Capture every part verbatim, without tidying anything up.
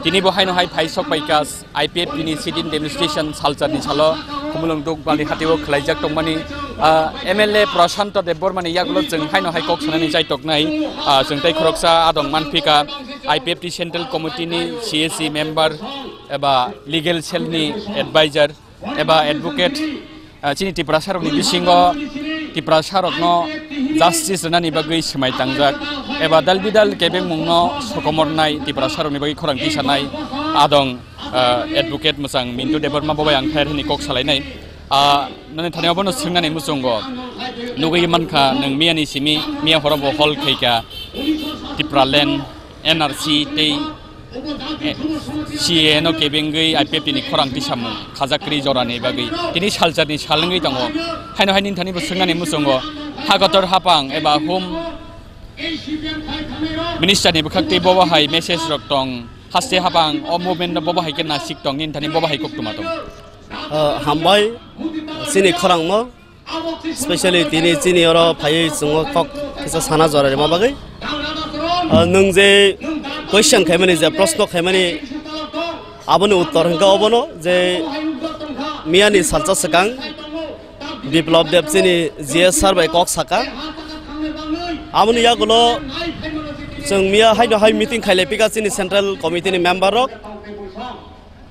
Tini bo haino hai phai sok pai kha I P F T ni sit-in demonstration Salchar ni salo Khumulwng Dukbali hati o khwlaijak tongmani, ah, M L A Prashanto Debbarma ni yagulo chwng haino hai kok sanani chai toknai, ah, chwng tei khoroksa adong manphi kha I P F T Central Committee ni C A C member eba legal cell ni advisor eba advocate, ah, chini Tiprasa rokni bisingo Tiprasa rokno justice rwnani bagwi swmai tangjak eba dal bidal kebengmungno sokomornai Tiprasa rokni bagwi khorang tisanai adong, ah, advocate mwchang Mintu Debbarma bo bai ang thair hwnwi kok salainai. Ah, nini thani obono swngnani muchungo nugwi mankha nwng miyani simi miya horo bo hol khaikha Tipraland, N R C tei C A A no kebengwi I P F T ni khorang tisamung khajakri jorani bagwi tini Salcharni sal wngwi tongo. Haino hai nini thani bo swngnani muchungo ha kotor hapang eba Home Minister ni bwkhak tei bobo hai message rok tong, haste hapang o movement no bobo hai khe nasik tong, nini thani bobo hai koktwma tong. Ah, hambai chini khorangno. Specially tini chini oro phaiwi chwngno kok kisa sana jora rima bagwi. Ah, nwng je question khaimani, je proshno khaimani, aboni uttor hwnkhe obono je miyani salsa swkang Biplab Deb chini G S sir bai kok saka. Aboni yagulo chwng miya haino hai meeting khailai pika chini Central Committee ni member rok.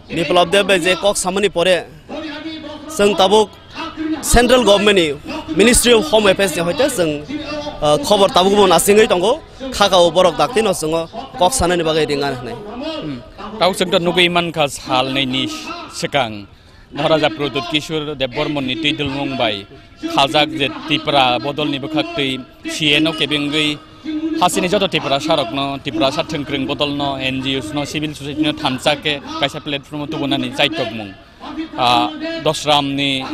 Biplab Deb bai je kok samani pore chwng tabuk Central Government ni Ministry of Home Affairs ni hoite chwng, ah, khobor tabuk bo nasingwi tongo, khakao borok dakti no chwngo kok sanani bagwi ringa hwnwi. Hmm. Tabuk chwng to nugwi mankha sal nai ni swkang Maharaja Pradyut Kishore Debbarman ni twi dulmung bai khajak je Tipra bodol ni bwkhak twi C A no kebengwi hasini joto Tiprasa rokno, Tiprasa thwngkwrwng bodolno, N G Os no, civil society no thansa khe kaisa platform o tubunani chaitokmung. Ah, Dosram ni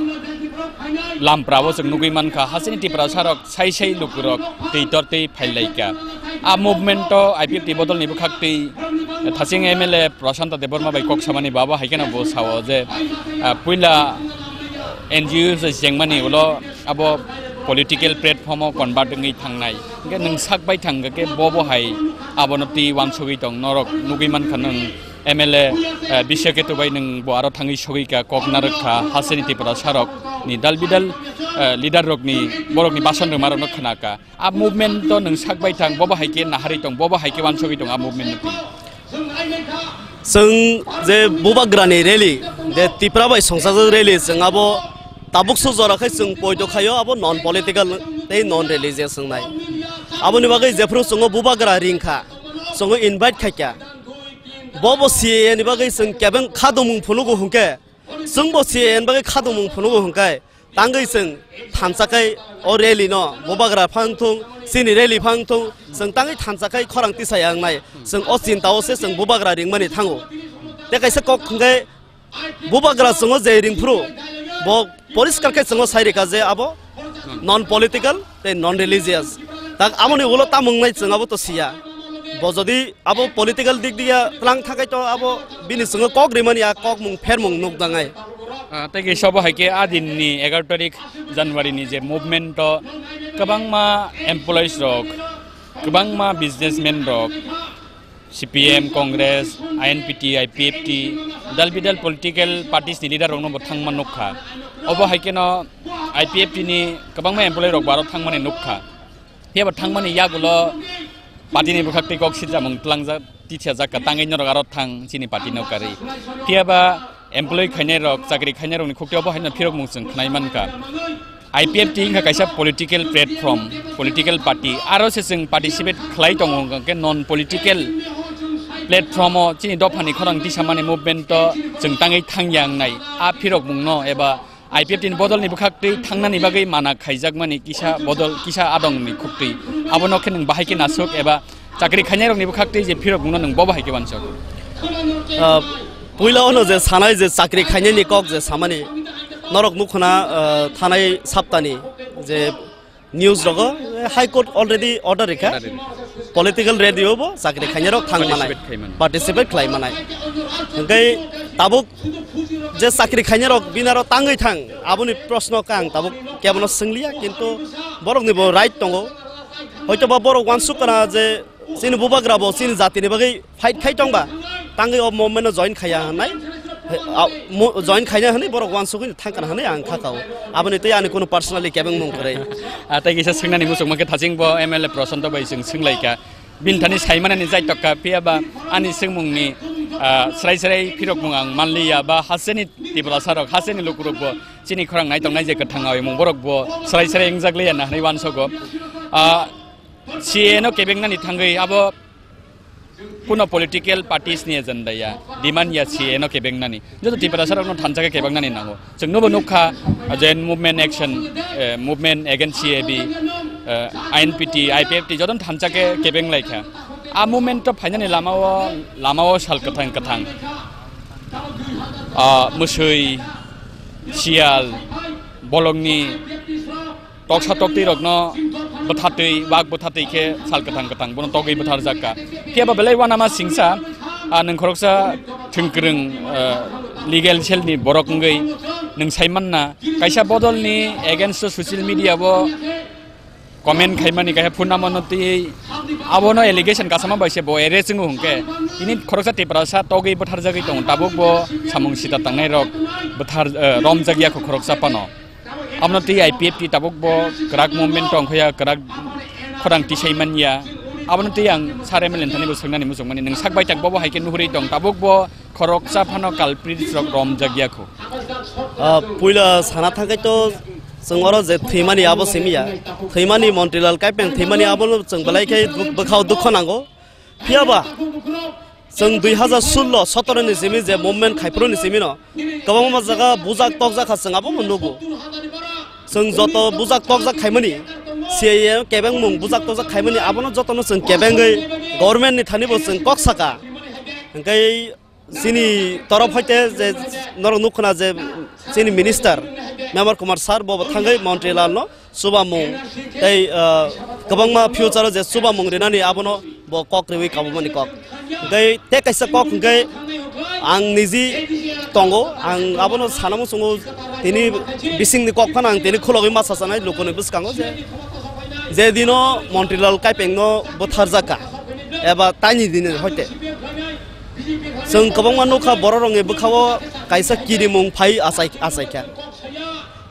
Lampra o chwng nugwi mankha, hasini Tiprasa rok sai sai lukurok twi tor tei phailaikha. A movement o I P F T bodol ni bwkhak twi thaching M L A Prashanta Debbarma bai kok samani baba hai kheno bo sao je, ah, puila N G O se chengmani ulo abo political platform o convert wngwi thangnai. Hwnkhe nwng sak bai thang khe bo bo hai abono twi wansugwi tong norok nugwi mankha nwng M L A, eh, Biswa Ketu bai nwng bo aro thangwi sogwi kha kok narwk kha hasini Tiprasa rok ni dal bidal, eh, leader rok ni borok ni bason rwma rok no khna kha. A movement to nwng sak bai thang, bobo hai khe naharwi tong, bobo hai khe wansugwi tong a movement no twi. Chwng je bubagrani rally, je Tipra bai songchajak rally, chwng abo tabuk su jora khai chwng poito khaio, abo non political tei non religious wngnai. Aboni bagwi jephru chwngo bubagra ringkha, chwngo invite khaikha. Bobo C A A ni bagwi chwng kebeng khadumung phunugo hwnkhe, chwngbo C A A ni bagwi khadumung phunugo hwnkhe, tangwi chwng thansa khai o rally no bubagra phang thung, chini rally phang thung, chwng tangwi thansa khai khorang tisaya wngnai. Chwng o chinta o se chwng bubagra ringmani thango. Tei kaisa kok hwnkhe bubagra chwngo je ringphuru bo poriskar khe chwngo sai rikha je abo non political tei non religious. Tak amoni ulo tamung nai chwng abo to siya. Bo jodi abo political dik diya tlang thakai to abo bini chwngo kok rimani a kok mung pher mung nuk dangai. Ah, tei kisa bo hai khe a din ni egaroh tarik January ni je movement o kwbangma employees rok, kwbangma businessman rok, C P M, Congress, I N P T, I P F T, dal bidal political parties ni leader rok no bo thangma nukha. Obo hai kheno I P F T ni kwbangma employee rok bo aro thangmani nukha. Phiya bo thangmani yagulo party ni bwkhak twi kok sitramung tlangjak, tithajak ka tangwi norok aro thang chini party no karwi. Phiya ba employee khainai rok, chakri khainai rokni khukti obo haino phirokmung chwng khnai mankha. I P F T wngkha kaisa political platform, political party. Aro se chwng participate khlai tongo hwnkha khe non political platform o chini dophani khorang tisamani movement o chwng tangwi thangya wngnai. A phirokmungno eba I P F T ni bodolni bwkhaktwi thangnani bagwi mana khaijakmani kisa bodol, kisa adongni khuktwi. Abono khe nwng bahai khe nasuk eba chakri khainai rokni bwkhaktwi je phirok mungno nwng bo bahai khe wansok? Ah, puila ono je sanai je chakri khainani kok je samani norok nukhuna, ah, thanai saptani je news rogo, eh, High Court already order rikha. Order rikha. Political rally o bo chakri khainai rok thang manai. Participate khai manai. Participate khlai manai. Hwnkhe tabuk je chakri khainai rok binaro tangwi thang, aboni proshno khe ang tabuk kebono swngliya, kintu borokni bo right tongo. Hoito ba borok wansuk kana je chini bubagra bo chini jatini bagwi fight khai tongba. tangwi o movement no join khaiya hwnai, a, mo-, join khaina hwnwi borok uansugwi thangkana hwnwi ang kha kao. Aboni tei ani kuno personally kebengmung kwrwi. Ah, tei kisa swngnani muchungma khe thaching bo M L A Prashanto bai chwng swnglaikha. Bini thani saimanani jaitok kha, phiya ba ani swngmungni, ah, srai srai phirokmung ang manliya ba hasteni Tiprasa rok, hasteni lukurok bo chini khorang nai tongnai je kwthang awi mung borok bo srai srai wngjak liya na hwnwi uansogo. Ah, C A A no kebengnani thangwi abo kuno political parties ni agenda ya, demand ya C A A no kebengnani. Joto Tiprasa rok no thansa khe kebengnani nango. Chwng nobo nukha, ah, Joint Movement Action, eh, Movement Against C A B, eh, I N P T, I P F T, joto thansa khe kebeng laikha. A movement to phainani lama o, lama o sal kwthang kwthang. Ah, mwswi, siyal, bolongni, toksa toktwi rokno bwthatwi, wak bwthatwi khe sal kwthang kwthang bono togwi bwtharjak kha. Phiya ba belai uanama singsa, ah, nwng khoroksa thwngkwrwng, ah, legal cell ni borok wngwi nwng saimanna kaisa bodolni against o social media o comment khaimani kaisa phunamano twi abono allegation kasama bai se bo arrest wngo hwnkhe tini khoroksa Tiprasa togwi bwtharjagwi tongo, tabuk bo samung sita tangnai rok bwthar, eh, romjak ya kho khoroksa phano. Abono twi I P F T tabuk bo kwrak movement tong khoya, kwrak khorang tisai man ya. Abono twi ang sir M L A ni thani bo swngnani muchung mani, nwng sak bai tak bobo hai khe nuhurwi tong, tabuk bo khoroksa phano culprits rok romjak ya kho. Ah, puila sana thangkai to chwng oro je thwimani abo simi ya. Thwimani Montrilal Kaipeng thwimani abono chwng belai khe bwkhao dukho nango. Phiya ba chwng dui hazar sullo sotoro ni simi je movement khaiphuru ni simi no kwbangma jaga bujak tokjak kha, chwng abo bo nugo. Chwng joto bujak tokjak khaimani, C A A kebengmung bujak tokjak khaimani abono jotono chwng kebengwi government ni thani bo chwng kok saka. Hwnkhe chini torof hoite je norok nukho na je chini minister Memar Kumar sir bo thangwi Montrilal no chubamung tei, ah, kwbangma future o je chubamung rinani abono bo kok riwi kabumani kok. Hwnkhe tei kaisa kok hwnkhe ang niji tongo, ang abono sana muchungo tini bisingni kok phano ang tini khulogwi ma sachanai lukuni bwskango je, je dino Montrilal Kaipengno bwtharjak kha eba taini dini hoite. Chwng kwbangma nukha bororokni bwkhao kaisa kirimung phai achai, achaikha.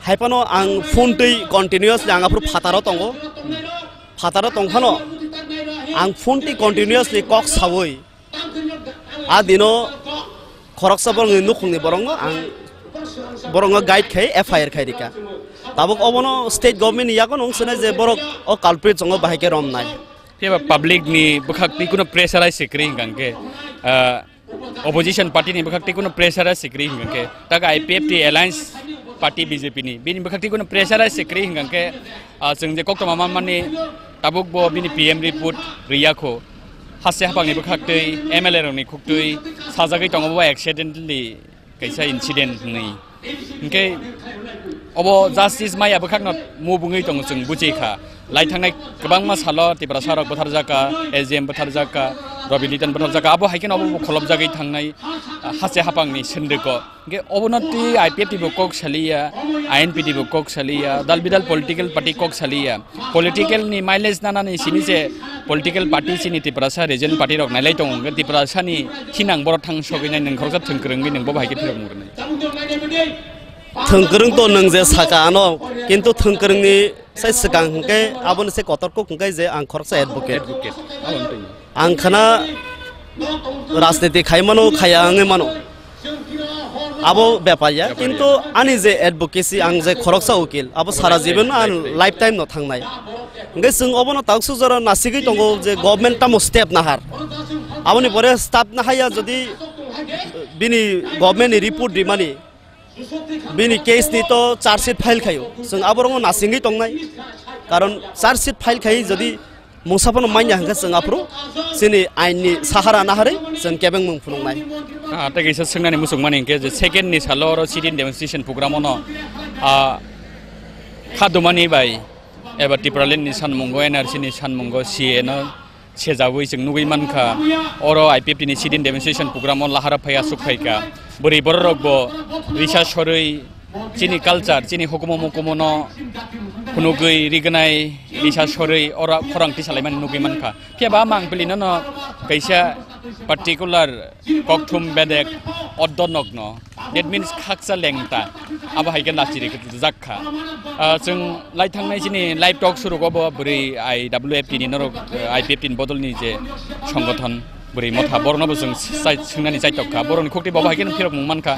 Haiphano ang phone twi continuously ang aphuru phataro tongo. Phataro tongphano ang phone twi continuously kok sawi a dino khoroksa borokni nukhungni borokno ang borokno guide khai F I R khai rikha. Tabuk obono state government ni yago nung sene je borok o culprit chongo bahai khe romnai. Phiya ba public ni bwkhak twi kuno pressurize se kwrwi hwnkha hwnkhe, ah, opposition party ni bwkhak twi kuno pressurize se kwrwi hwnkha hwnkhe, tak I P F T alliance party B J P ni bini bwkhak twi kuno pressurize se kwrwi hwnkha hwnkhe, ah, chwng je koktwma manmani tabuk bo bini P M report rwya kho, haste haphang ni bwkhak twi M L A rok ni khuk twi sajagwi tongo bo accidentally kaisa incident hwnwi. Hwnkhe obo justice maya bwkhakno mubungwi tongo chwng buji kha. Lai thangnai kwbangma salo Tiprasa rok bwtharjak kha, S D M bwtharjak kha, Ravi Litan bwtharjak kha, abo hai kheno obo kholopjagwi thangnai, ah, haste haphangni sendeko. Hwnkhe obono twi I P F T bo kok saliya, I N P T bo kok saliya, dal bidal political party kok saliya. Political ni mileage nanani sini se political party sini Tiprasa regional party rok nailai tongo, hwnkhe Tiprasa ni thinang borok thang sogwi nai nwng khoroksa thwng kwrwngwi nwng bo bahai khe phirok mung rwnai. Thwng kwrwng to nwng je saka ano, kintu thwng kwrwng ni sai swkang hwnkhe aboni se kotor kok hwnkhe je ang khoroksa advocate. Advocate. Abo wng tong. Ang khana rajniti khai mano, khaya wngwi mano. Abo bepar ya, kintu ani je advocacy, ang je khoroksa ukil, abo sara jibon an lifetime no thangnai. Hwnkhe chwng obono taksuk jora nasigwi tongo je government tamo step nahar. Aboni pore step nahaya jodi bini government ni report rimani, bini case ni to charge sheet file khayo. Chwng aborokno nasingwi tongnai. Karon charge sheet file khai jodi mungsa phano manya hwnkhe chwng aphuru chini ain ni sahara naharwi chwng kebengmung phunuknai. Ah, tei kaisa swngnani muchungmani hwnkhe je second ni salo oro sit-in demonstration program ono, ah, khadumani bai eba Tipraland ni sanmungo, N R C ni sanmungo, C A no sejawi chwng nugwi mankha. Oro I P F T ni sit-in demonstration program o lahara phai aswk phaikha. Bwrwi bororok bo risa sorwi chini culture, chini hukumu mukumu no phunugwi rignai risa sorwi oro khorang tisalaimani nugwi mankha. Phiya ba mang pili no no kaisa particular kokthum bedek oddonokno, that means khaksa lengta, abo hai khe lachiri rijak kha. Ah, chwng lai thangnai chini live talk surugo bo bwrwi I W F T ni norok, eh, I P F T ni bodolni je songothon bwrwi motha, borokno bo chwng sai-, swngnani chaitok kha. Borokni khukti bo hai khe phirok mung man kha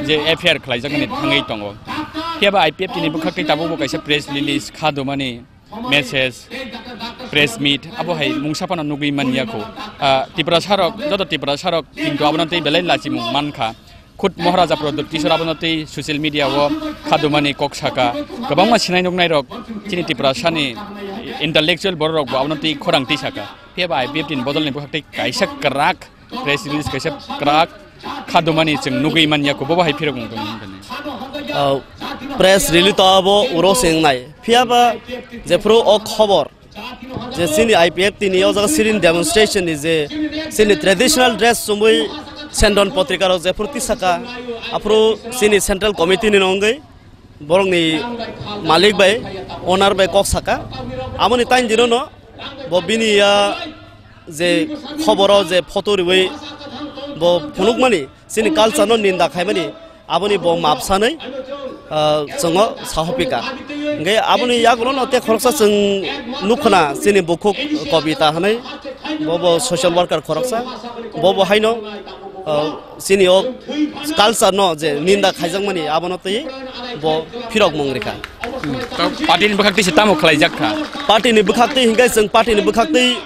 je F I R khlaijaknani thangwi tongo. Phiya ba I P F T ni bwkhak tei tabuk bo kaisa press release kha dumani message, press meet, abo hai mungsa phano nugwi man ya kho. Ah, Tiprasa rok, joto Tiprasa rok kintu abono tei belai lachimung man kha. Khud Maharaja Pradyut Kishore abono tei social media o khadumani kok saka. Kwbangma sinai nuknai rok chini Tiprasa ni intellectual borok rok bo abono tei khorang tei saka. Phiya ba I P F T ni bodol ni bwkhak tei kaisa kwrak press release kaisa kwrak khadumani chwng nugwi man ya kho, bo bo hai phirok wng tong wng tong. Oh, press release to abo uro se wngnai. Phiya ba jephuru o khobor je chini I P F T ni o jaga sit-in demonstration ni je chini traditional dress chumui Sendon potrika rok jephuru tisaka, aphuru chini central committee ni wngwi borokni malik bai, owner bai kok saka. Aboni tain dino no bo bini ya je khoboro je photo riwi bo phunukmani, chini culture no ninda khaimani, aboni bo map sanwi, ah, chwngo sahopika. Hingke aboni yagulo no te khoroksa chwng nukhna chini bukhuk Kobita hwnwi, bo bo social worker khoroksa, bo bo haino, ah, chini o culture no je ninda khaijakmani abono twi bo phirok mung rikha. Party ni bwkhak twi se tamo khlaijak kha? Party ni bwkhak twi hingke chwng party ni bwkhak twi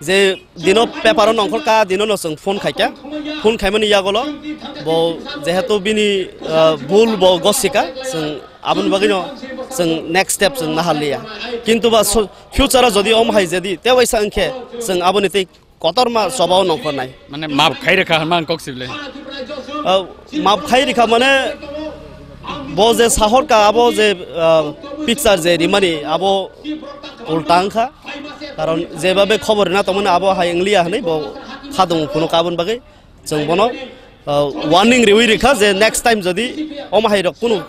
je dino paper o nongkhor ka, dino no chwng phone khaikha. Phone khaimani yagulo bo jehetu bini, ah, bul bo gosika, chwng aboni bagwi no chwng next step chwng naharliya. Kintu ba so-, future o jodi om hai jodi te waisa wngkhe chwng aboni tei kotorma choba o nongkhornai. Mane map khai rwkha hwnma ang kok sibile. Ah, map khai rikha mane bo je sahor ka abo je, ah, picture je rimani abo ulta wngkha. Karon jebabe khobor rina tongmani abo hai wngliya hwnwi bo khadung phunukha aboni bagwi chwng bono, ah, warning riwi rikha je next time jodi omo hai rok kunu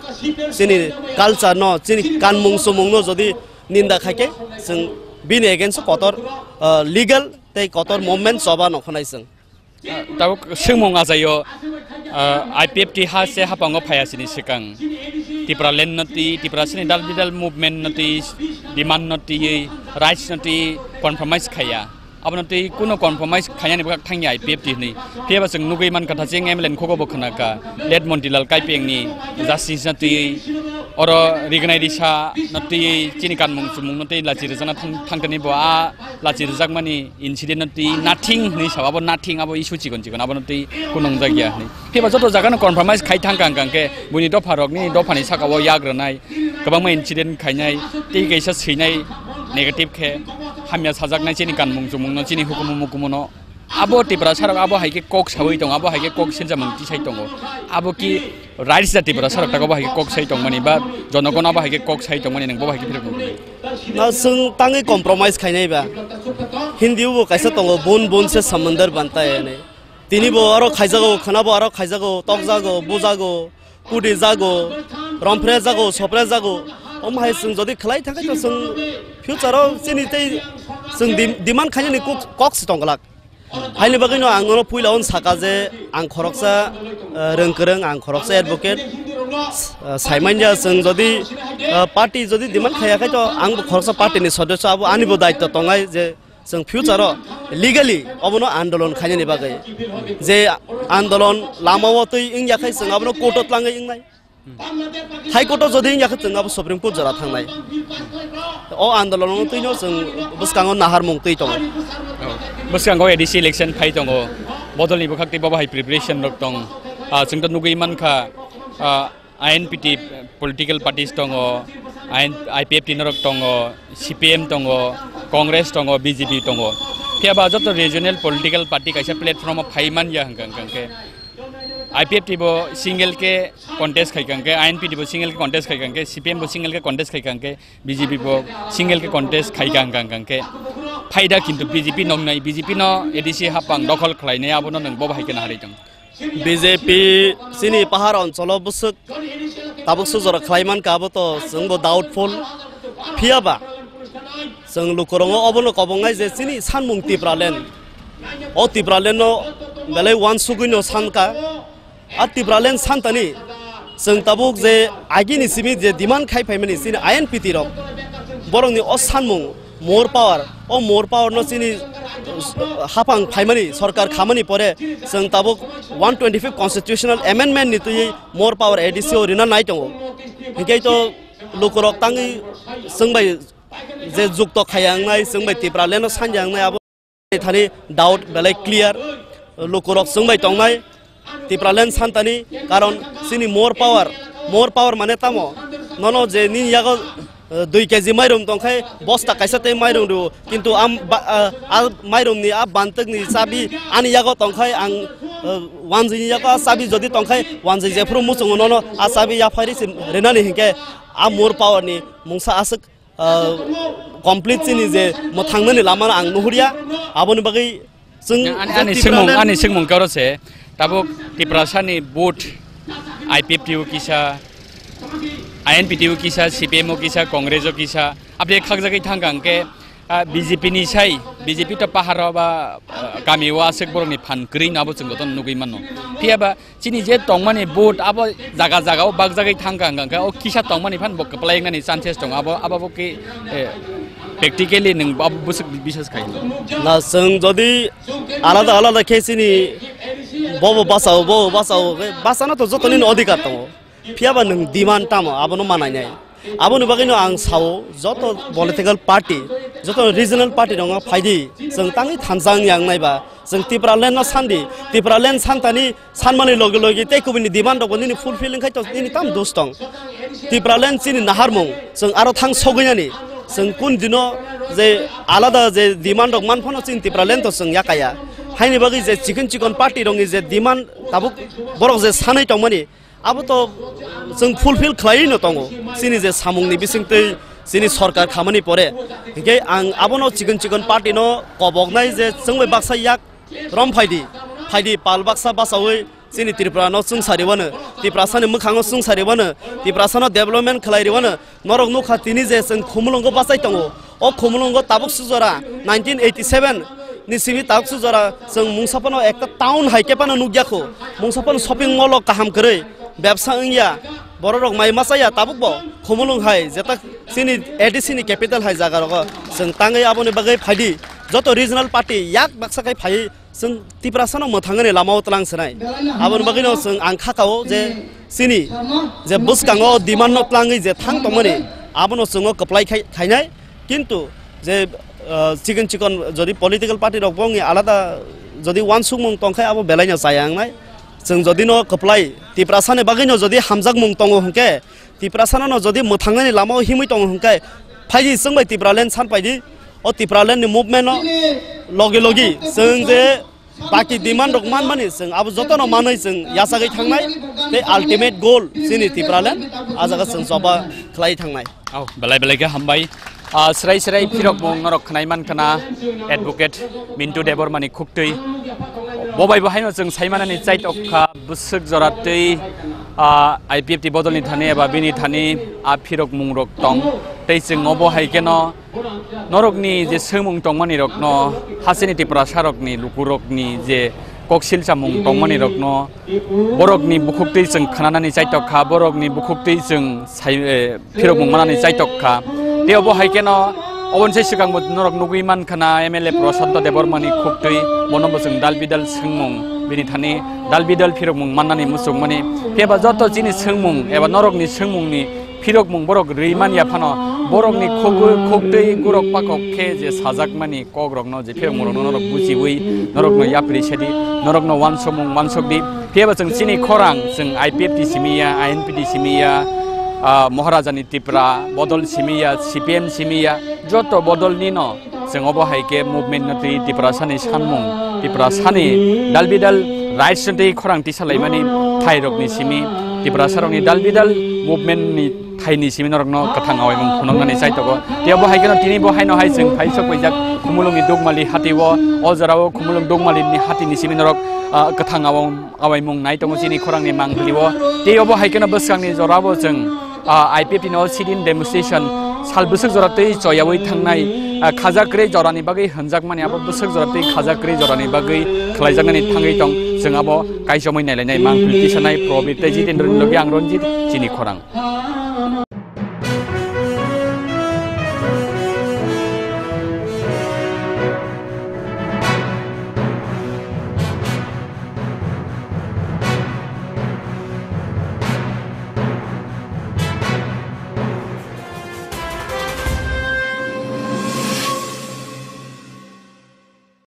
chini culture no, chini kanmung chumung no jodi ninda khaikhe chwng bini against o kotor, ah, legal tei kotor movement choba nongkhornai chwng. Tabuk swngmung achaio, ah, I P F T ha se hapango phaiya sini swkang. Tipraland no twi, Tiprasa ni dal bidal movement no twi, demand no twi, rights no twi compromise khaiya. Abono twi kuno compromise khainani bwkhak thangya I P F T hwnwi. Phiya ba chwng nugwi mankha tha chwng M L A ni khugo bo khwnakha. Late Montilal Kaipeng ni justice no twi, oro rignai risa no twi, chini kanmung chumung no twi lachi rwjakna thang-, thangkani bo a lachi rwjakmani incident no twi nothing hwnwi sao, abo nothing, abo issue chikon chikon, abo no twi kunung jakya hwnwi. Phiya ba joto jaga no compromise khai thang kang kang khe buini dopha rok ni dopha ni saka o yak rwnai, kwbangma incident khainai, tei kaisa swinai negative khe hamya sajaknai chini kanmung chumung no, chini hukumu mukumu no. Abo Tiprasa rok abo hai khe kok sawi tongo, abo hai khe kok sirjamung tisai tongo. Abo ki rights da Tiprasa rok ta abo hai khe kok sai tongmani ba jonogon abo hai khe kok sai tongmani nang bo hai khe phirok nang. Na chwng tangwi compromise khainai ba. Hindi o bo kaisa tongo, "Bun bun se samandar banta hai," hinwi. Tini bo aro khaijago, khwna bo aro khaijago, tokjago, bujago, kudi jago, rompre jago, sopre jago. Omo hai chwng jodi khlai thangkhe to chwng future o chini tei chwng dim-, demand khainani kok, kok se tongglak. Haini bagwino ang nono puila on saka je ang khoroksa, eh, rwng kwrwng, ang khoroksa advocate. Eh, saimanya chwng jodi, eh, party jodi demand khaya khai to ang bo khoroksa party ni sodosyo, abo ani bo daitto tongnai je chwng future o legally obono andolon khainani bagwi. Je andolon lama o twi wngya khai chwng abono court o tlangwi wngnai. High Court o jodi wngya khe chwng abo Supreme Court jora thangnai. O andolon o twino chwng bwskango naharmung twi tongo. Oh. Bwskango A D C election phai tongo. Bodolni bwkhak tei bobo hai preparation rok tong. Ah, chwng to nugwi mankha, ah, I N P T political parties tongo, I N, I P F T norok tongo, C P M tongo, Congress tongo, B J P tongo. Phiya ba joto regional political party kaisa platform o phai man ya hwnkha, hwnkha khe I P F T bo single khe contest khai kha hwnkhe, I N P T bo single khe contest khai kha hwnkhe, C P M bo single khe contest khai kha hwnkhe, B J P bo single khe contest khai kha hwnkha, hwnkha khe phaida kintu B J P nongnai, B J P no A D C hapang dokhol khlainai, abono nwng bo bahai khe naharwi tong. B J P chini pahar oncholo bwswk tabuk sujora khlai mankha, abo to chwngbo doubtful. Phiya ba chwng lukurongo obono kobongnai je chini sanmung Tipraland O Tipraland no belai wansugwi no sankha. A Tipraland santani chwng tabuk je agini simi je demand khai phaimani chini I N P T rok, borokni o sanmung more power, o more power no chini, uh, hapang phaimani, sorkar khamani pore chwng tabuk one twenty-fifth constitutional amendment ni twi more power A D C o rina nai tongo. Hinkhe to lukurok tangwi chwng bai je jukto khaya wngnai, chwng bai Tipraland no sanja wngnai, abo thani doubt belai clear. Lukurok chwng bai tongnai Tipraland santani, karon chini more power, more power mane tamo? Nono je nini yago, eh, dui K G mairum tongkhai bosta kaisa tei mairum rw, kintu am ba, ah, a mairum ni a bantwk ni chabi ani yago tongkhai ang, eh, wanjwi ni yago a chabi jodi tongkhai wanjwi jephuru muchungo nono a chabi yaphairi se rinani hinkhe a more power ni mungsa aswk ah, complete chini je mwthangnani lama ang nuhurya, aboni bagwi chwng ani, je ani Tipraland swngmung, ani swngmung khe oro se, tabuk Tiprasani vote I P F T o kisa, I N P T o kisa, C P M o kisa, Congress o kisa, aboni khakjagwi thangkha hwnkhe, ah, B J P ni sai, B J P to paharo ba, ah, kami o aswk borokni phan kwrwi no abo chwng jotono nugwi mano. Phiya ba chini je tongmani vote abo jaga jaga o bakjagwi thangkha, hwnkha hwnkhe o kisa tongmani phan bo kwplai wngnani chances tongo, abo, abo bo khe, eh, practically nwng abo bwswk bisas khai? Na, chwng jodi alada alada khe chini bobo bachao, bobo bachao, khe bachana to jotoni no adhikar tongo, phiya ba nwng demand tamo abono manainai? Aboni bagwino ang sao, joto political party, joto regional party rok phaidi, chwng tangwi thansa wngya wngnai ba, chwng Tipraland no sandi, Tipraland santani sanmani logi logi tei kubuni demand rok bo nini fulfill wngkhai to nini tam dos tong. Tipraland chini naharmung, chwng aro thang sogwi nani, chwng kun dino je alada je demand rok man phano chini Tipraland to chwng yakaya. Haini bagwi je chikon chikon party rokni je demand tabuk borok je sanai tongmani, abo to chwng fulfill khlaiwi no tongo, chini je samungni bisingtwi chini sorkar khamani pore. Hinkhe ang abono chikon chikon party no koboknai je chwng bai baksa yak rom phaidi, phaidi pal baksa bachaui chini Tripura no chwng sari wano, Tiprasani mwkhango chwng sari wano, Tiprasano development khlai ri wano, Norok nukha tini je chwng Khumulwngo bachai tongo. O Khumulwngo tabuk sujora nineteen eighty seven ni simi tabuk sujora chwng mungsa phano ekta town hai khe phano nukya kho. Mungsa phano shopping mall o kaham kwrwi bebsa wngya. Bororok mai machaya tabuk bo Khumulwng hai jeta chini A D C ni capital hai jaga rogo chwng tangwi aboni bagwi phaidi. Joto regional party yak baksa khai phai Chwng Tiprasano mwthangani lamao twlang swnai. Aboni bagwino chwng ang khakao je chini je bwskango demand no twlangwi je thang tongmani abono chwngo kwplai khai-, khainai. Kintu je, ah, chikon chikon jodi political party rok bo wngwi alada jodi uansukmung tongkhai abo belaino chaya wngnai. Chwng jodi no kwplai Tiprasani bagwino jodi hamjakmung tongo hwnkhe Tiprasano no jodi mwthangnani lamao himwi tongo hwnkhe, phaidi chwng bai Tipraland san paidi, o Tipraland ni movement no logi logi chwng je baki demand rok manmani chwng abo jotono manwi chwng yachagwi thangnai tei ultimate goal chini Tipraland a jaga chwng choba khlai thangnai. Oh, belai belai khe hambai. Ah, srai srai phirok mung norok khwnai man khna Advocate Mintu Debbarmani khuktwi. Bo bai bo haino chwng saimanani chaitok kha bwswk jora twi, ah, I P F T bodolni thani eba bini thani a phirok mungrok tong. Tei chwng obo hai kheno norokni je swngmung tongmani rokno, hasini Tiprasa rokni lukurokni je koksil chamung tongmani rokno, borokni bukhuktwi chwng khnanani chaitok kha, borokni bukhuktwi chwng sai, eh, phirokmung manani chaitok kha. Tei obo hai kheno oboni sai swkangbo norok nugwi man khna M L A Prasanta Debbarmani khuktwi, bono bo chwng dal bidal swngmung, bini thani dal bidal phirokmung mannani muchungmani. Phiya ba joto chini swngmung eba norokni swngmungni phirokmung borok rwi man ya phano, borokni khugwi, khuktwi gurok pakok khe je sajakmani kokrokno je phirokmungrokno norok bujiwi norokno yapri sedi, norokno wansukmung wansukdi. Phiya ba chwng chini khorang, chwng I P F T simi ya, I N P T simi ya, ah, Maharajani Tipra bodol simi ya, C P M simi ya, joto bodolnino chwng obo hai khe movement no twi Tiprasani sanmung, Tiprasani dal bidal rights no twi khorang tisa laimani thairokni simi, Tiprasarokni dal bidal movement ni thaini simi norokno kwthang awaimung phunuknani chaitogo. Tei obo hai kheno tini bo haino hai chwng phai sok paijak Khumulwngni Dukmali hati o, o jorao Khumulwng Dukmalini hatini simi norok, ah, kwthang awang-, awaimung nai tongo chini khorangni mangpili o. Tei obo hai kheno bwskangni jorabo chwng, ah, I P F T no sit-in demonstration sal bwswk jora tei choyawi thangnai, ah, khajakrwi jorani bagwi hwnjakmani abo bwswk jora tei khajakrwi jorani bagwi khlaijaknani thangwi tong, chwng abo kaichomwi nailainai. Mangpili tisanai Probir tei Jitendra ni logi ang Ranjit, chini khorang.